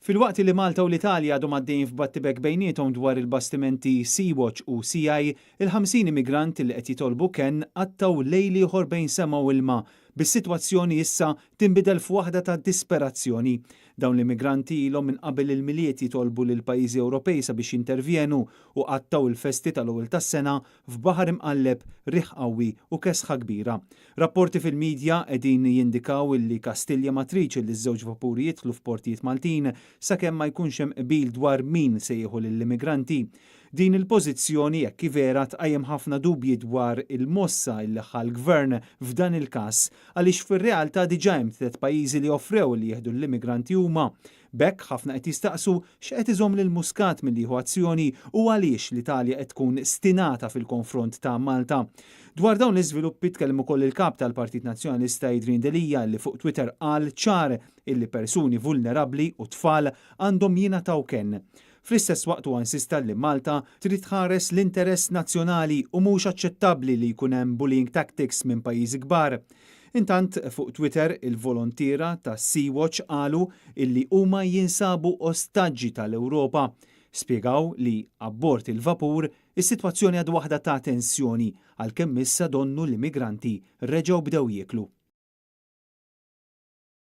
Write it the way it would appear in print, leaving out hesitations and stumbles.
Filwaqt li Malta u l-Italja għadhom għaddejjin f'battibek bejniethom dwar il-bastimenti Sea-Watch u Sea-Eye, il-50 immigrant li qed jitolbu kenn qattgħu lejl ieħor bejn sema u ilma, bis-sitwazzjoni issa tinbidel f'waħda ta' disperazzjoni. Dawn l-immigranti ilhom minn qabel il-Milied jitolbu lill-pajjiżi Ewropej sabiex jintervjenu u qattgħu l-festi tal-ewwel tas-sena f'baħar imqalleb, riħ qawwi u kesħa kbira. Rapporti fil-midja qegħdin jindikaw illi Kastilja ma tridx illi ż-żewġ vapuri jidħlu f'portijiet Maltin sakemm ma jkunx hemm qbil dwar min se jieħu lill-immigranti. Din il-pożizzjoni, jekk hi vera, tqajjem ħafna dubji dwar il-mossa illi ħa l-Gvern f'dan il-każ, għaliex fir-realtà diġà hemm tlett pajjiżi li offrew li jieħdu lill-immigranti huma. B'hekk ħafna qed jistaqsu x'qed iżomm lil Muscat milli jieħu azzjoni u għaliex l-Italja qed tkun stinata fil-konfront ta' Malta. Dwar dawn l-iżviluppi tkellem ukoll il-Kap tal-Partit Nazzjonalista Adrian Delia li fuq Twitter qal ċar illi persuni vulnerabbli u tfal għandhom jingħataw kenn. Fl-istess waqt huwa insista li Malta trid tħares l-interess nazzjonali u mhux aċċettabbli li jkun hemm bullying tactics minn pajjiżi kbar. Intant, fuq Twitter, il-volontiera ta' Sea-Watch qalu illi huma jinsabu ostaġġi tal-Ewropa. Spjegaw li abbord il-vapur, is-sitwazzjoni għadha waħda ta' tensjoni għalkemm issa donnu l-immigranti reġgħu bdew jieklu.